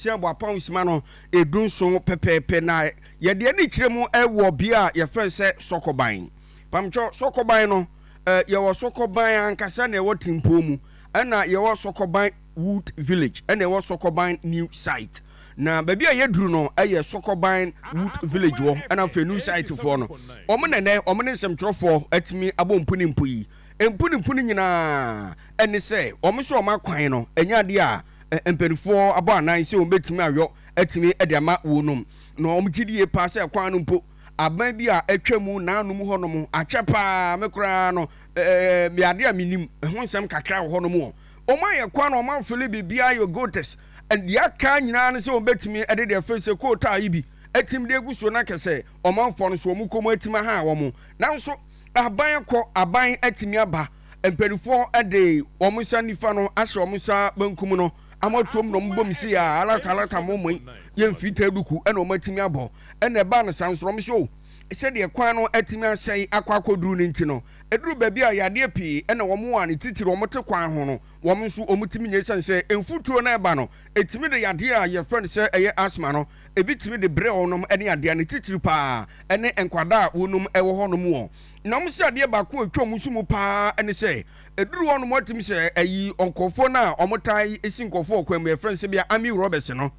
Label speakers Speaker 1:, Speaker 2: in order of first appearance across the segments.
Speaker 1: 6 bɔ apam sima no 17 pɛpɛɛpɛ na yɛde ani kyerɛ mu wɔ bea a yɛfrɛ no sɛ Sɔkɔban. Pamkyɛ Sɔkɔban no, yɛwɔ Sɔkɔban ankasa na ɛwɔ Timpoo mu, ɛna yɛwɔ Sɔkɔban Wood Village, ɛna ɛwɔ Sɔkɔban New Site. Na baabi a yɛduru no yɛ Sɔkɔban Wood Village wɔ, ɛna afei New Site foɔ no, wɔn na ɛnɛ wɔn ne nsɛmtwerɛfoɔ atumi abɔ mpu ne mpu yi. Mpu ne mpu no nyinaa ɛne sɛ wɔn nso wɔn akwan no ɛnyɛ adeɛ a mpanimfoɔ abɔ anan sɛ wɔn bɛtumi ayɔ atumi de ama wɔnom. Na wɔn gye die paa sɛ kwan no mpo aban bi a atwa mu nanom hɔnom akyɛ paa me koraa no ɛɛ me adeɛ a menim ɛho nsɛm kakra wɔ hɔnom wɔ wɔn ayɛ kwan no wɔn afili biribiara yɛ gotes deɛ aka nyinaa ne sɛ wɔn bɛtumi de deɛ fɛ sɛ kootaa yi bi atumi de agu so na kɛsɛ ɔmanfoɔ no so wɔn kɔn mu atumi aha wɔn nanso aban kɔ aban atumi aba mpanimfoɔ de wɔn nsa nifa no ahyɛ wɔn nsa benkum no amatuom na wɔn bom si a alata alata mo mo yɛ mfitaa duku ɛna wɔn atumi abɔ ɛna ɛbaa no saa nso wɔn so sɛdeɛ kwan no atumi asɛe akɔ akɔduru no nti no ɛduru baabi a yadeɛ pii ɛna wɔn a ne titiri wɔn te kwan ho no wɔn nso wɔn tumi nyɛ ɛsiane sɛ mfuturo no ɛba no ɛtumi de yadeɛ a yɛfrɛ no sɛ ɛyɛ asthma no ebi tumi de brɛ wɔnom ɛne adeɛ ne titiri paa ɛne nkwadaa a wɔnom ɛwɔ hɔnom wɔ na wɔn sɛ adeɛ baako a ɛtwa wɔn so mu paa ɛne sɛ ɛduru hɔnom atumi sɛ ɛyi nkurɔfoɔ no a wɔn taa esi nkurɔfoɔ ɔkwan mu yɛfrɛ no sɛ bia army robbers no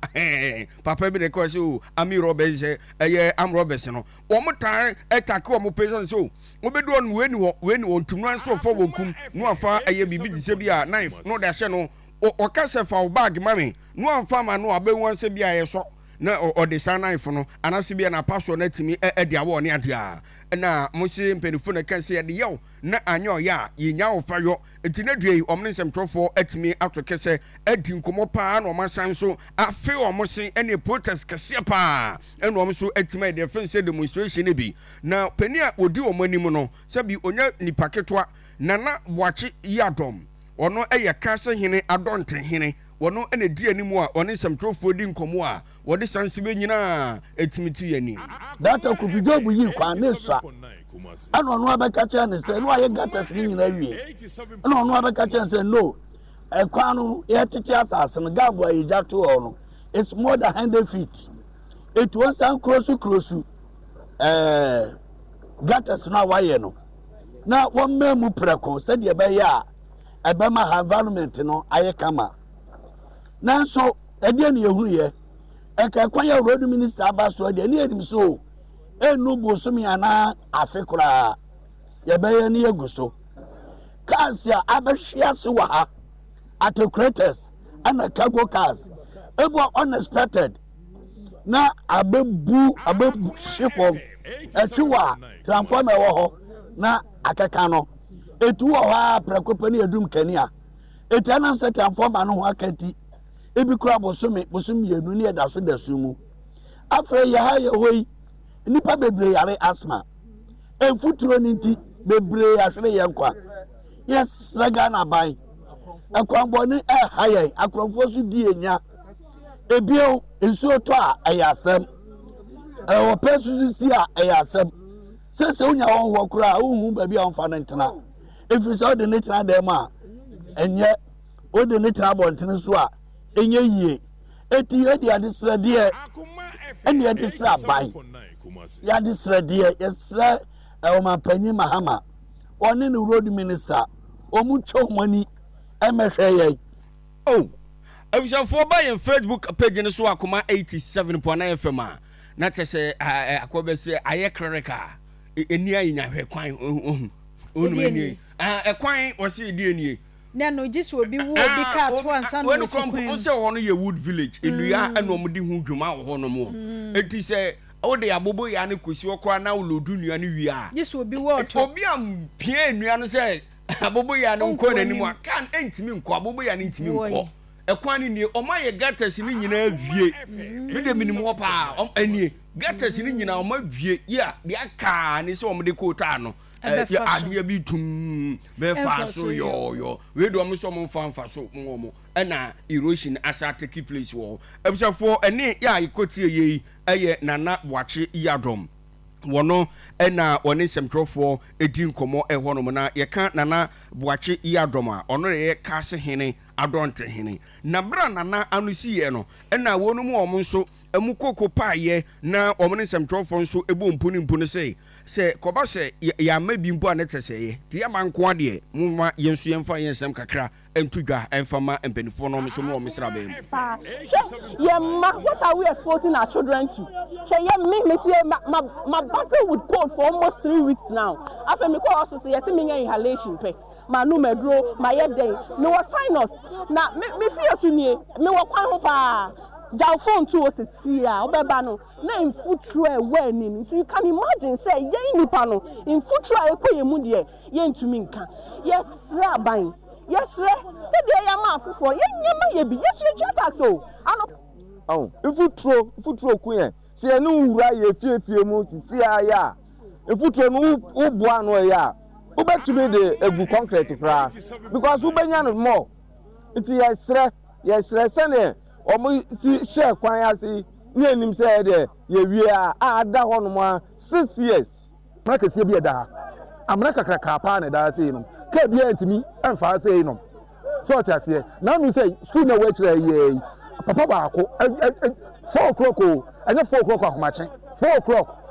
Speaker 1: papa bi na ɛkɔ sɛ o army robbers sɛ ɛyɛ arm robbers no wɔn taa ɛtake wɔn pɛ sɛ o wɔbɛdu hɔnom wei ni hɔ wei ni hɔ ntum no nso ɔfa wɔn kum na wafa ɛyɛ biribi te sɛ bi a knife na ɔde ahyɛ no ɔka sɛ fa wo bag ma me na wamfa ma no abɛhu sɛ bi a yɛsɔ na ɔde saa knife no anaasɛ bi a n'apa soɔ no atumi ɛde awɔ ne adeɛ a na mo se mpanimfoɔ na ɛka sɛ yɛde yɛw na anyɛ ɔyɛ a yɛnya wo fa yɔ nti na dua yi wɔn ne nsɛmtwerɛfoɔ atumi ato kɛsɛ adi nkɔmmɔ paa na wɔn asan so afe wɔn se ɛne protest kɛseɛ paa ɛna wɔn nso atumi ayɛ deɛ fɛn sɛ demonstration no bi na panin a wɔdi wɔn anim no sɛbi onya nipa ketewa Nana Boakye Yiadɔm ɔno yɛ Kase hene Adɔnten hene wɔno na di anim a ɔne nsɛmtwerɛfoɔ di nkɔmmɔ a wɔde sansibe nyinaa ɛtumi to yɛn anim.
Speaker 2: Data Kofi Job yii kwan ne sua ɛna ɔno abɛka kyerɛ ne sɛ na wayɛ gutters ne nyinaa wie ɛna ɔno abɛka kyerɛ ne sɛ no ɛkwan no yɛtete asase no gap a yɛgya to hɔ no it's more than 100 feet etu ɔsan kurosu kurosu gutters no a wayɛ no na wɔmmɛn mu prɛko sɛdeɛ ɛbɛyɛ a ɛbɛma ha environment no ayɛ kama. Nanso ɛdeɛ ne yɛhunu yɛ ɛka kwan yɛ road minister aba so deɛ ne yɛnim so ɛnnu bosome anaa afe koraa yɛbɛyɛ ne yɛgu so. Cars a abɛhwe ase wɔ ha, articulators ɛna cargo cars, ebu unexpected na abɛbu abɛbu hwe fam ɛtwe wɔ a transformer ɛwɔ hɔ na akeka no etu wɔ hɔ a prɛko pɛ ne yɛdum kanea etu ɛnam sɛ transformer no ho aka ti ebi kura bosome bosome 2 ne yɛda so da so mu. Afei yɛ ha yɛ hɔ yi, nnipa bebree yare asthma, mfuturo ne nti bebree ahwere yɛn nkwa. Yɛsrɛ Ghana aban, ɛkwanbɔne ɛha yɛn, akorɔmfoɔ so di enya ebio. Nsuo tɔ a ɛyɛ asɛm, ɛwɔ pɛ susu si a ɛyɛ asɛm. Sɛsɛ wonya wɔn hɔ koraa a wohu baabi a wɔmfa no ntena, ɛfiri sɛ wode ne tena dan mu a ɛnyɛ, wode ne tena abɔntene so a ɛnyɛ yie. Eti yɛde adesrɛdeɛ ɛne yɛde srɛ aban, yɛade srɛdeɛ yɛsrɛ ɔmanpanyin Mahama, ɔne ne road minister, wɔn twa wɔn ani ɛmɛhwɛ yɛn.
Speaker 1: Oh, abusuafoɔ, ba yɛn Facebook page no so, Akoma 87.9 FM a, na kyɛ sɛ akɔ bɛ sɛ ayɛ clerical ɛni ayɛ nyahwɛ kwan ohu onum ɛnie ɛkwan wɔsi ɛdi ɛnie.
Speaker 3: Na no gye sɛ obi wu obi kaa to ansa na osi kwan mu.
Speaker 1: Sɛ hɔ no yɛ wood village, nnua ɛna wɔn de ho dwuma wɔ hɔ nom wɔ eti sɛ wode abobo ya no kɔsi hɔ koraa na wolodu nnua no wie a
Speaker 3: gye sɛ obi wɔ ɔtɔ
Speaker 1: obi a mpia nnua no sɛ abobo ya no nkɔ n'anim a kaa ntumi nkɔ, abobo ya no ntumi nkɔ. Ɛkwan no nie, ɔmo ayɛ gutters no nyinaa wie. Me de minim hɔ paa, ɔmo anie gutters no nyinaa ɔmo awie yi a deɛ aka ne sɛ ɔmo de kootaa no adeɛ bi tum bɛfa so yɔɔyɔ. Wei de ɔmo sɛ ɔmo nfa nfa so mo wɔn ɛna erosion asa take place wɔ hɔ. Abusuafoɔ, ɛne yɛ a yɛkɔtie yɛ yi ɛyɛ Nana Boakye Yiadɔm wɔno ɛna wɔne nsɛmtwerɛfoɔ ɛdi nkɔmmɔ ɛhɔ nom. Na yɛka Nana Boakye Yiadɔm a, ɔno yɛ Kaase hene. Adɔntehene. Na berɛ a Nana ano siiɛ no, ɛna wɔnom wɔn nso mu koko paeɛ na wɔn ne nsɛmtwerɛfoɔ nso bɔɔ mpu ne mpu no se, sɛ kɔba sɛ yɛamma bi mpo a na kyerɛ sɛ ɛyɛ. Nti yɛmma nko ara deɛ, momma yɛn nso yɛmfa yɛn nsɛm kakra nto dwa mfa ma mpanimfoɔ no wɔn nso mmra wɔn sraban mu.
Speaker 4: Paa hwɛ yɛn mma what are we exposing our children to hwɛ yɛ me me tie ma ma ma battle with cold for almost 3 weeks now. Afei me kɔ hospital, yɛsi me nya inhalation pɛ, ma num aduro, ma yɛ dɛn. Me wɔ sinus na me me fie so nie, me wɔ kwan ho paa. Gyaw phone to o sisi a wobɛba no na mfuturo a ɛwɔ anim nso, you can imagine sɛ yɛn nipa no mfuturo a ɛkɔ yɛn mu deɛ, yɛntumi nka. Yɛsrɛ aban, yɛsrɛ sɛdeɛ yɛama afoforɔ, yɛnyɛ ma yɛ bi. Yɛtuatua tax o ano.
Speaker 5: Ɔn mfuturo ku yɛn sɛ yɛne nwura yɛ fiefie mu sisi ayɛ a, mfuturo no woboa ano ɛyɛ a, wobɛtumi de egu concrete koraa because wobɛnya no more. Nti yɛsrɛ sɛdeɛ wɔn si hyɛ kwan ase yi ne anim sɛ yɛdeɛ yɛwie a ada hɔ nom a 6 years.
Speaker 6: Amena kɛseɛ bi ɛda ha, amena kakrakaa paa na ɛda ha sei nom. Kaa biara ntumi mfa ha sei nom sɛ ɔte aseɛ. Na anu sɛ sukuu na ɛwɔ akyire yɛ yi, papa baako 4 o'clock o, ɛnyɛ 4 o'clock ahomakye, 4 o'clock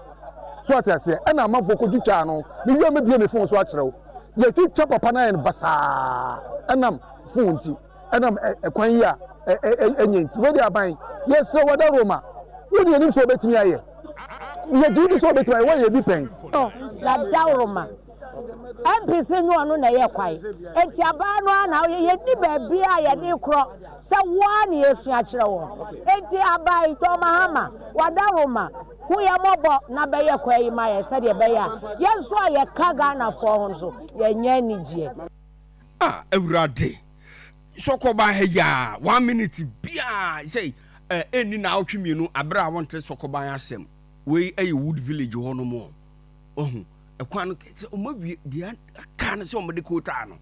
Speaker 6: so ɔte aseɛ, ɛna amanfoɔ kɔ twitwa no. Ne wia mebie me phone so akyerɛ wo, yɛtwitwa papa no ayɛ no basaa ɛnam phone nti, ɛnam ɛkwan yi a ɛnyɛ nti. Wei de aban, yɛsrɛ wada Roma, wo deɛ anim sɛ wobɛtumi ayɛ, yɛgye di sɛ wobɛtumi ayɛ, wɔyɛ bi pɛn.
Speaker 7: Dawuroma MPC nyɛ ɔno na ɛyɛ kwae eti abaa no ara na yɛni baabi a yɛde korɔ sɛ woa na yɛsua kyerɛ wɔn. Eti aban John Mahama, wadaroma, hu yɛ mmɔbɔ na bɛyɛ kwae yi ma yɛ sɛdeɛ ɛbɛyɛ a yɛn nso a yɛka Ghanafoɔ ho nso yɛnyɛ anigyeɛ.
Speaker 1: Ah, Awurade, Sɔkɔban ha yi a, one minute biaa sɛ ɛnni naawɔtwe 2 aberɛ a wonte Sɔkɔban asɛm. Wei ɛyɛ Wood Village hɔ nom o. Ɔhu ɛkwan no sɛ ɔmo awie deɛ aka no sɛ ɔmo de kootaa no.